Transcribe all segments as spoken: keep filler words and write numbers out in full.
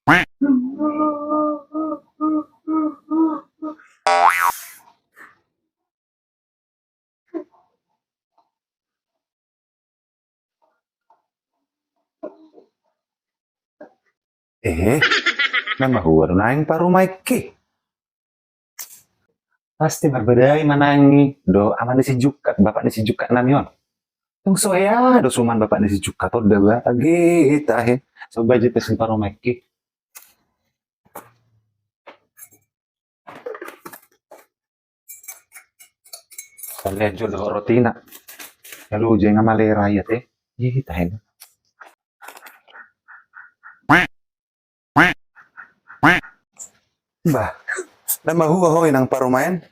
Eh, na mahua do naeng parumaenki? Pasti marbadai ma naeng i dohot ama ni si Jukkat, bapak ni si Jukkat nami on. Tung so hea do suman bapak ni si Jukkat on da ba, age tahe. Coba jo tes ni parumaenki. Salean jo dohot rotina. Lalu jangan malera ya teh. Ih, tahen. Bah, na mahua ho inang parumaen.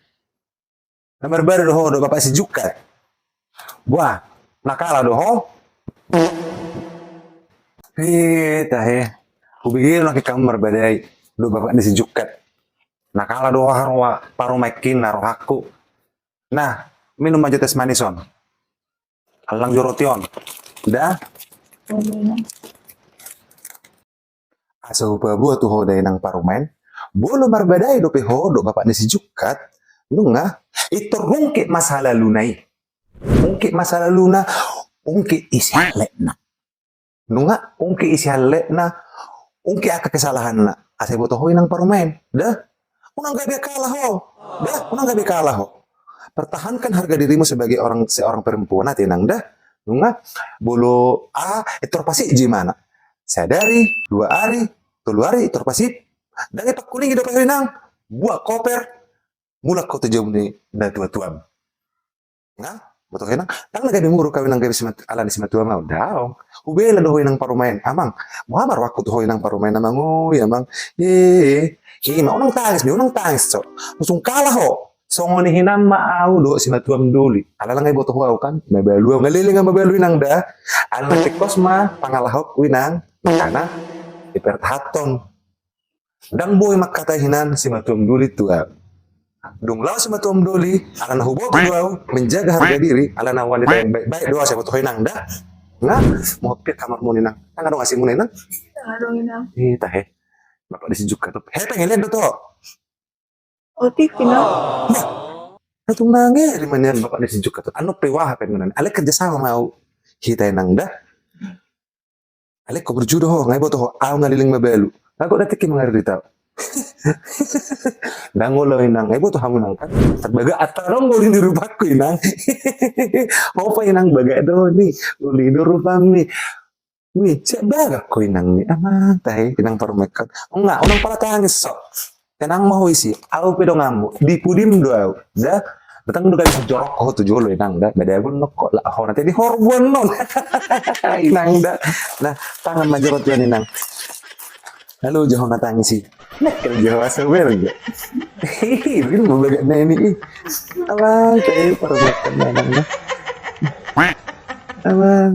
Na marbadai do ho dohot bapak ni si Jukkat. Buah, na kalah do ho. Hita he. Hubege do nangkin hamu marbadai dohot bapak ni si Jukkat. Na kalah do ho haroa parumaenki na rohangku. Nah, minum ma jo tes manis on. Allang jo roti on. Da. Asa hupaboa tu ho da inang parumaen, molo marbadai dope ho dohot bapak ni si Jukkat, nunga, pintor ungkit masa laluna i. Ungkit masa laluna, ungkit isi halletna. Nunga, ungkit isi halletna, ungkit angka kesalahanna. Asa diboto ho inang parumaen, da. Unang gabe kalah ho. Da, unang gabe kalah ho. Pertahankan harga dirimu sebagai orang, seorang perempuan, ate inang da. Nunga, molo aha, pintor pasitji ma na. Sadari, dua ari, tolu ari, pintor pasitji. Ndang dipangkulingi dope ho inang. Buat koper, mulak ho tu jabu ni natuatuam. Nga, boto ho inang, ndang na gabe muruk au inang gabe simat-, ala ni simatuam au, daong. Hubela do ho inang parumaen, amang. Boha ma rohangku tu ho inang parumaen, amang. Oi, amang. Eh, eh. Ima, unang tangis be, unang tangis, cok. Langsung kalah ho. Songon i hinan ma au dohot simatuam doli. Ala ndang diboto ho au kan, mabalu au, nga leleng au mabalu inang da. Ala tingkos ma pangalahonku inang, makana dipertahanhon. Ndang boi mangkatai hinan simatuam doli tu au. Dung laho simatuam doli, ala na huboto do au, menjaga harga diri, ala na wanita yang baik-baik do au, asa diboto ho inang da. Nga, mohon pir kamarmu inang. Ndang adong asimuna inang? Ndang adong inang. Ih, tahe. Bapak ni si Jukkat tu. Hepeng, lehen do to. Otik, inang. Nah, tung nangge, rimanian bapak ni si Jukkat tu. Anu pe wah, hepeng, alai kerja sama ma au. Hita inang da. Alai ko burju do ho, nga diboto ho, au nga leleng mabalu. Nga gok da tingki mangariri tau. Ndang olo inang, nga diboto hamu inang kan. Bagak ata dong uli ni rupangku inang. Hopa inang bagak do ni, uli do rupam ni. Ni, siap bagak ko inang ni. Amang, tahe, inang parumaen kan. Nga, unang pala tangis so. Tenang ma ho isi, au pe donganmu, di pudim do au, da, datang do gabe jorok ho tu jolo inang, da, badagon nokko, la ho na tedi horbuan non. Inang da, nah, tangan ma jorok tuan inang. Lalu jo ho na tangis i. Nekkel jo ho asa ber jo. Hihi, begini mau bagak na ini i. Abang, saya perbuatan inang da. Abang.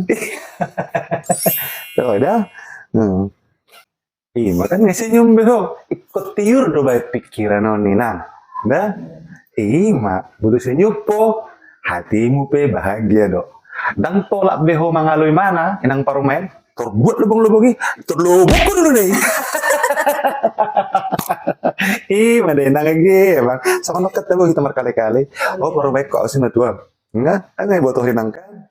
Tuh, da. Hmm. Ima kan nga senyum be ho, ingkon tiur do baen pikiran on inang. Da? Ima, boto senyum ho, hatimu pe bahagia do. Ndang tolap be ho mangalo imana, inang parumaen, tor buat lobong-lobong i, tor lobong ho dulu nih. Ima da inang age, bang. Songon nokta tabo hita markali-kali. Oh, parumaenku au simatuam. Nga, nga diboto ho inang kan.